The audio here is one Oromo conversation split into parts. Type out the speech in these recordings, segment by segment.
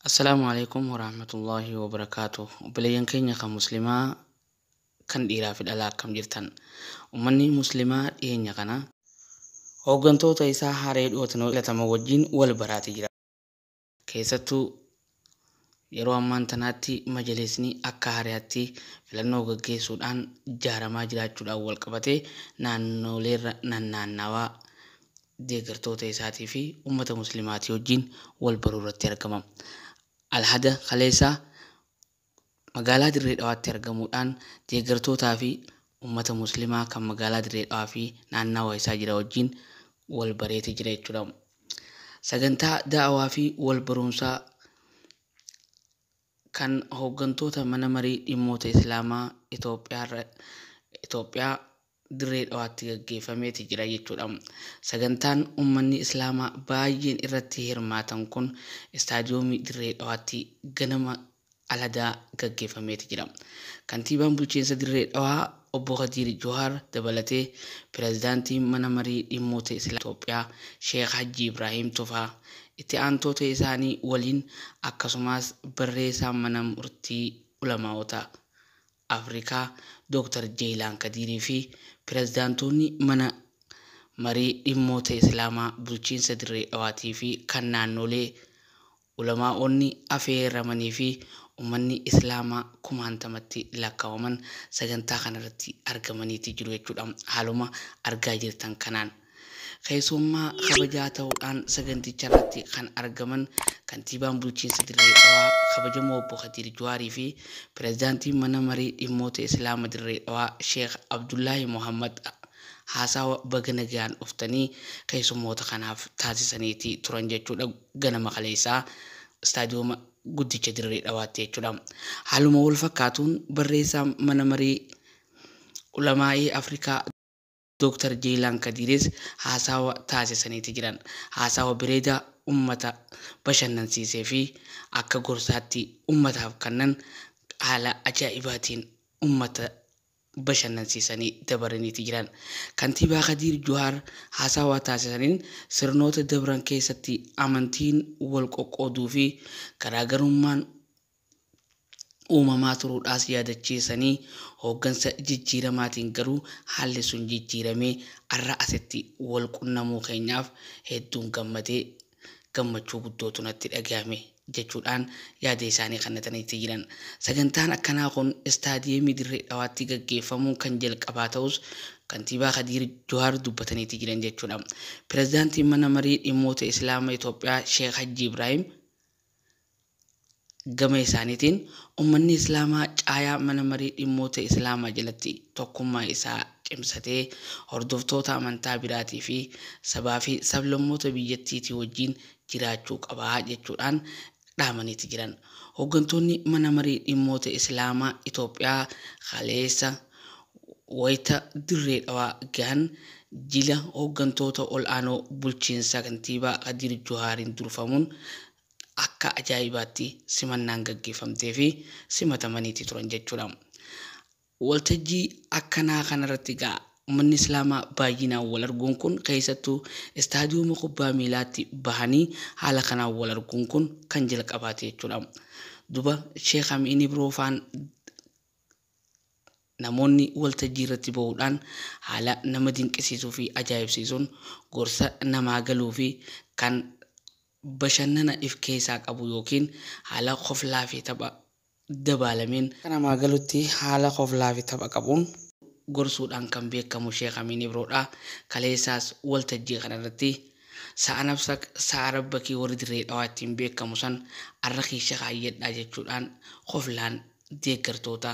Assalaamu alaikum warahmatullaahi wabarakaatuh. Obboleeyyan keenya kan muslimaa kan dhiiraa fi dhalaa, akkam jirtan? Uummanni muslimaa dhiyeenya kana hooggantoota isaa haree dhiyootan filataman wajjin wal baraatee jira. Keessattuu yeroo ammaan tanaatti majalisni akka haaraatti filannoo gaggeessuudhaan ijaaramaa jiraachuudhaan wal qabatee naannoleerra naannawaa deeggartoota isaatii fi uummata muslimaatii wajjin wal baruu irratti argama. Alhada kaleessaa magaalaa Dirree Dhawaatti argamuudhaan deeggartootaa fi uummata muslimaa kan magaalaa Dirree Dhawaa fi naannawa isaa jira wajjin wal bareetee jira jechuudha. Sagantaa da'awaa fi wal barumsaa kan hooggantoota mana marii dhimmoota Islaamaa Itoophiyaa Dirree Dhawaatti gaggeeffameeti jira jechuudha. Sagantaan uummanni Islaamaa baay'een irratti hirmaatan kun istaadiyoomii Dirree Dhawaatti ganama aladaa gaggeeffameeti jira. Kantiibaan bulchiinsa Dirree Dhawaa obbo Khadiir Johaar dabalatee pirezidaantiin mana marii dhimmoota Islaamaa Itoophiyaa Sheekh Hajji Ibraahiim Tufaa itti aantoota isaanii waliin, akkasumas barreessaa mana murtii ulamaa'ota Afrikaa Dr. Jeeyilaan Kadiirii fi pirezidaantoonni mana marii dhimmoota Islaamaa bulchiinsa Dirree Dhawaatii fi kan naannolee, ulamaa'onni affeeramanii fi uummanni Islaamaa kumaantamatti lakkaa'aman sagantaa kanarratti argamaniiti jiru jechuudha. Haaluma argaa jirtan kanaan. Keessummaa kabajaa ta'uudhaan saganticha irratti kan argaman kantiibaan bulchiinsa Dirree Dhawaa kabajamoo obbo Khadiir Juhaarii fi pirezidaantiin mana marii dhimmoota Islaama Dirree Dhawaa Sheekh Abdullaahi Muhammad haasawa baga nagaan dhuftanii keessummoota kanaaf taasisaniiti turan jechuudha, ganama kaleessaa istaadiyooma guddicha Dirree Dhawaatti jechuudha. Haaluma wal fakkaatuun barreessaan mana marii ulamaa'ii Afrikaa Dr. Jeeyilaan Kadiiris haasawa taasisaniiti jiran. Haasawa bareedaa uummata bashannansiisee fi akka gorsaatti uummataaf kennan haala ajaa'ibaatiin uummata bashannansiisanii dabaraniiti jiran. Kantiibaa Khadiir Juhaar haasawaa taasisaniin sirnoota dabran keessatti amantiin wal qoqqooduu fi garaagarummaan uumamaa turuudhaas yaadachiisanii, hooggansa jijjiiramaatiin garuu haalli sun jijjiiramee har'a asitti wal qunnamuu keenyaaf hedduun gammadee, gammachuu guddootu natti dhagahame jechuudhaan yaada isaanii kennataniitti jiran. Sagantaan akkanaa kun istaadiyeemii Dirree Dhawaatti gaggeeffamuun kan jalqabaa ta'us kantiibaa Khadiir Johaar dubbataniitti jiran jechuudha. Pirezidaantiin mana marii dhimmoota Islaama Itoophiyaa Sheekh Hajji Ibraahim gama isaaniitiin uummanni Islaamaa caayaa mana marii dhimmoota Islaamaa jalatti tokkummaa isaa cimsatee hordoftoota amantaa biraatii fi sabaa fi sablammoota biyyattiitii wajjin jiraachuu qabaa jechuudhaan dhaamaniiti jiran. Hooggantoonni mana marii dhimmoota Islaamaa Itoophiyaa kaleessa wayita Dirree Dhawaa gahan jila hooggantoota ol'aanoo bulchiinsa kantiibaa Khadiir Johaariin durfamuun akka ajaa'ibaatti simannaan gaggeeffamtee fi simatamaniiti turan jechuudha. Waltajjii akkanaa kanarratti gaa uummanni Islaamaa baay'inaan wal arguun kun, keessattuu istaadiyooma kubbaa miilaatti bahanii haala kanaan wal arguun kun kan jalqabaate jechuudha. Duba Sheekh Amiin Ibroo faan namoonni waltajjii irratti bahuudhaan haala nama dinqisiisuu fi ajaa'ibsiisuun gorsa namaa galuu fi kan bashannana if keessaa qabu yookiin haala koflaa fi tapha dabaalameen namaa galutti haala koflaa fi tapha qabuun gorsuudhaan kan beekamu Sheekh Amiin Ibroodha. Kaleessaas waltajjii kanarratti sa'a nafsa sa'a rabbakii warri Dirree Dhawaa ittiin beekamu san arra keessa kaayyadhaa jechuudhaan koflaan deeggartoota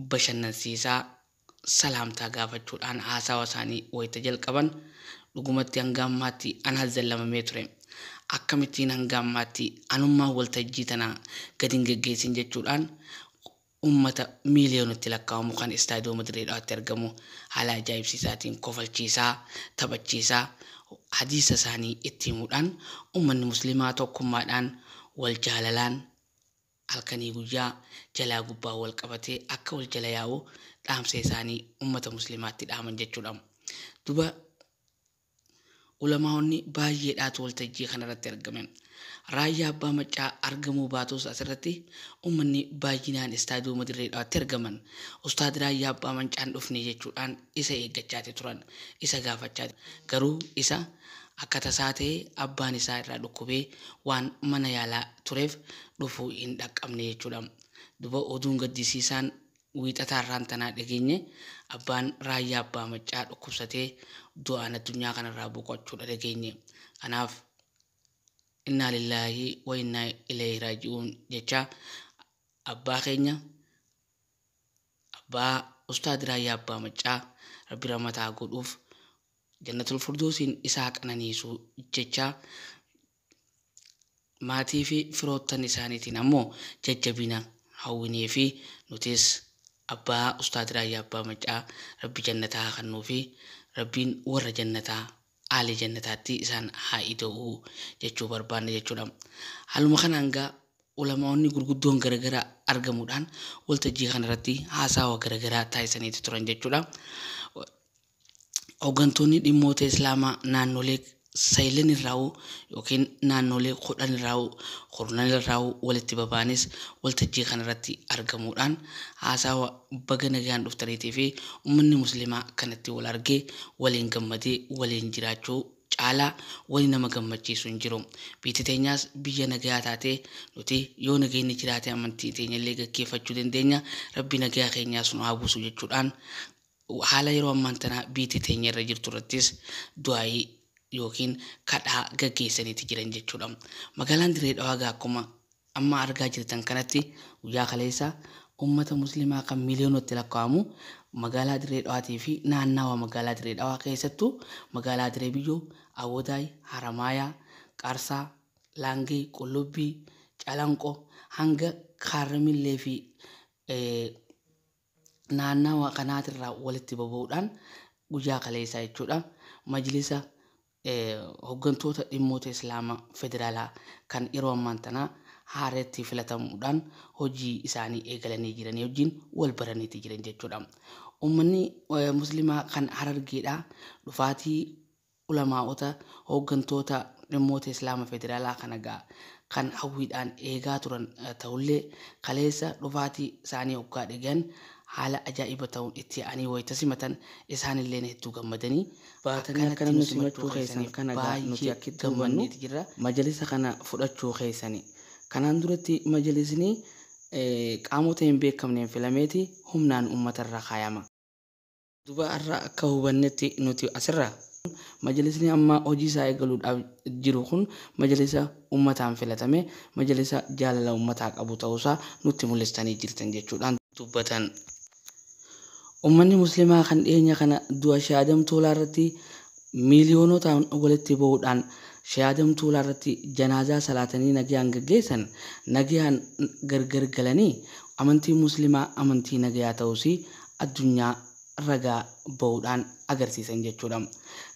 bashannansiisaa salaamtaa gaafachuudhaan haasawa isaanii wayita jalqaban, dhugumatti hanga ammaatti an hazzalamamee ture. Akkamittiin hanga ammaatti anummaan waltajjii tana gadi hin geggeessin jechuudhaan uummata miiliyoonatti lakkaa'amu kan istaadiyooma Dirree Dhawaatti argamu haala ajaa'ibsiisaatiin kofalchiisaa, taphachiisaa, hadiisa isaanii itti himuudhaan uummanni musliimaa tokkummaadhaan wal jaalalaan halkanii guyyaa jalaa gubbaa wal qabatee akka wal jala yaa'u dhaamsa isaanii uummata musliimaatti dhaaman jechuudha. Duba ulamaa'onni baay'eedhaatu waltajjii kanarratti argame. Raayyaa Abbaa Maccaa argamuu baatus asirratti uummanni baay'inaan istaadiyooma Dirree Dhawaatti argaman Ustaad Raayyaa Abbaa Maccaan dhufne jechuudhaan isa eeggachaati turan, isa gaafachaa, garuu isa akka tasaa ta'e abbaan isaa irraa dhukkubee waan mana yaalaa tureef dhufuu hin dhaqqabne jechuudha. Duba oduun gaddisiisaan wiixataa irraan tanaa dhageenye abbaan Raayyaa Abbaa Maccaa dhukkubsatee du'aan addunyaa kanarraa boqochuudha dhageenye. Kanaaf innaa lillaahi wa innaa ilayhi raaji'uun jecha abbaa keenya abbaa Ustaad Raayyaa Abbaa Maccaa Rabbi rahmataa godhuuf Jannatul Firdoosiin isaa qananiisu jecha maatii fi firoottan isaaniitiin ammoo jajjabina hawwinee fi nutis abbaa Ustaad Raayyaa Abbaa Maccaa Rabbi jannataa haa kennuu fi Rabbiin warra jannataa aalii jannataatti isaan haa ida'uu jechuu barbaanna jechuudha. Haaluma kanaan gaa ulamaa'onni gurguddoon garagaraa argamuudhaan waltajjii kanarratti haasawa garagaraa taasisaniiti turan jechuudha. Hooggantoonni dhimmoota Islaamaa naannolee sayilan irraa'uu yookiin naannolee 10 irraa'uu 10 irraa'uu walitti babaanis waltajjii kanarratti argamuudhaan haasawa baga nagaan dhuftaniitii fi uummanni musliimaa kanatti wal argee waliin gammadee waliin jiraachuu caalaa wali nama gammachiisu hin jiru. Biyyi teenyaas biyya nagayaa taatee nuti yoo nageenyi jiraate amantii teenyallee gaggeeffachuu dandeenya. Rabbi nagayaa keenyaas nu haa buusu jechuudhaan haala yeroo ammaan tanaa biyyi teenya irra jirtu irrattis du'aayii yookiin kadhaa gaggeessaniiti jiran jechuudha. Magaalaan Dirree Dhawaa akkuma amma argaa jirtan kanatti guyyaa kaleessa uummata musliimaa kan miiliyoonatti lakkaa'amu magaalaa Dirree Dhawaatii fi naannawa magaalaa Dirree Dhawaa keessattuu magaalaa Dirree Biyyoo, Awwadaay, Haramaayaa, Qarsaa, Laangee, Qullubbii, Calanqoo hanga Kaarramillee fi naannawa kanaatirraa walitti baba'uudhaan guyyaa kaleessaa jechuudha. Majlisa hooggantoota dhimmoota Islaamaa federaalaa kan yeroo ammaan tanaa haaratti filatamuudhaan hojii isaanii eegalanii jiranii wajjin wal baraniiti jiran jechuudha. Uummanni musliimaa kan Harargeedhaa dhufaatii ulamaa'ota hooggantoota dhimmoota Islaama federaalaa kana gaa kan hawwiidhaan eegaa turan ta'ullee kaleessa dhufaatii isaanii hoggaa dhagan haala ajaa'iba ta'uun itti aananii wayita simatan isaanillee hedduu gammadanii baatanii akkana nu simachuu keessan kana nuti akkitti hubannu majalisa kana fudhachuu keessani. Kanaan duratti majalisni qaamota hin beekamneen filameeti humnaan uummatarra kaayama. Duba irraa akka hubannetti nuti asirra majalisni amma hojii isaa eegaluudhaaf jiru kun majalisa uummataan filatame majalisa jaalala uummataa qabu ta'uusaa nutti mul'istanii jirtan jechuudhaan dubbatan. Uummanni musliimaa kan dhiyeenya kana du'a Shee Adam Tuulaa irratti miiliyoonotaan walitti bahuudhaan Shee Adam Tuulaa irratti janaazaa salaatanii nagayaan gaggeessan nagayaan gargar galanii amantii musliimaa amantii nagayaa ta'uusii addunyaa ragaa bahuudhaan agarsiisan jechuudha.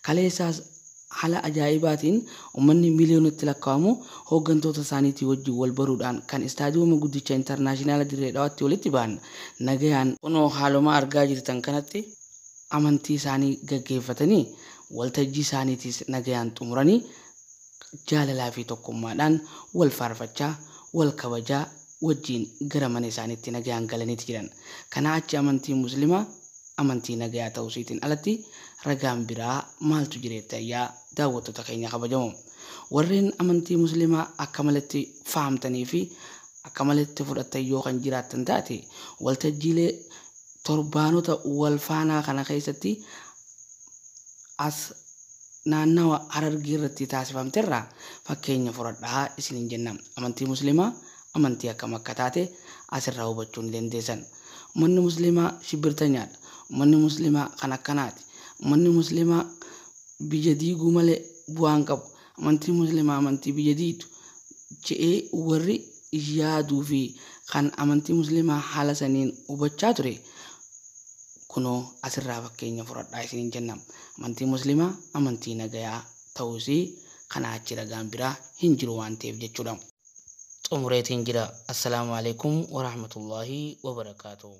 Kaleessaas haala ajaa'ibaatiin uummanni miiliyoonatti lakkaa'amu hooggantoota isaaniitii wajjin wal baruudhaan kan istaadiyooma guddicha intarnaashinaala Dirree Dhawaatti walitti ba'an nagayaan kunoo haaluma argaa jirtan kanatti amantii isaanii gaggeeffatanii waltajjii isaaniitiis nagayaan xumuranii jaalalaa fi tokkummaadhaan wal faarfachaa wal kabajaa wajjin gara mana isaaniitti nagayaan galaniiti jiran. Kanaa achi amantii musliimaa amantii nagayaa ta'uusiitiin alatti ragaan biraa maaltu jireetta yaa daawwattoota keenya kabajamoo. Warreen amantii musliimaa akka malatti fahamtanii fi akka malatti fudhattan yoo kan jiraattan taate waltajjiilee torbaanota wal faanaa kana keessatti as naannawa Harargee irratti taasifamterraa fakkeenya fudhadhaa isiniin jenna. Amantii musliimaa amantii akkam akka taate asirraa hubachuu ni dandeessan. Uummanni musliimaa shibbirtanyaadha. Uummanni musliimaa kan akkanaati. Uummanni musliimaa biyya diiguu malee bu'aan qabu. Amantii musliimaa amantii biyya diidu je'ee warri yaaduu fi kan amantii musliimaa haala saniin hubachaa ture kunoo asirraa fakkeenya fudhadhaa isiniin jenna. Amantii musliimaa amantii nagayaa ta'uusii kanaa achi ragaan biraa hin jiru waan ta'eef jechuudha. Xumureetiin jira. Assalaamu alaikum warahmatullaahi wabarakaatuh.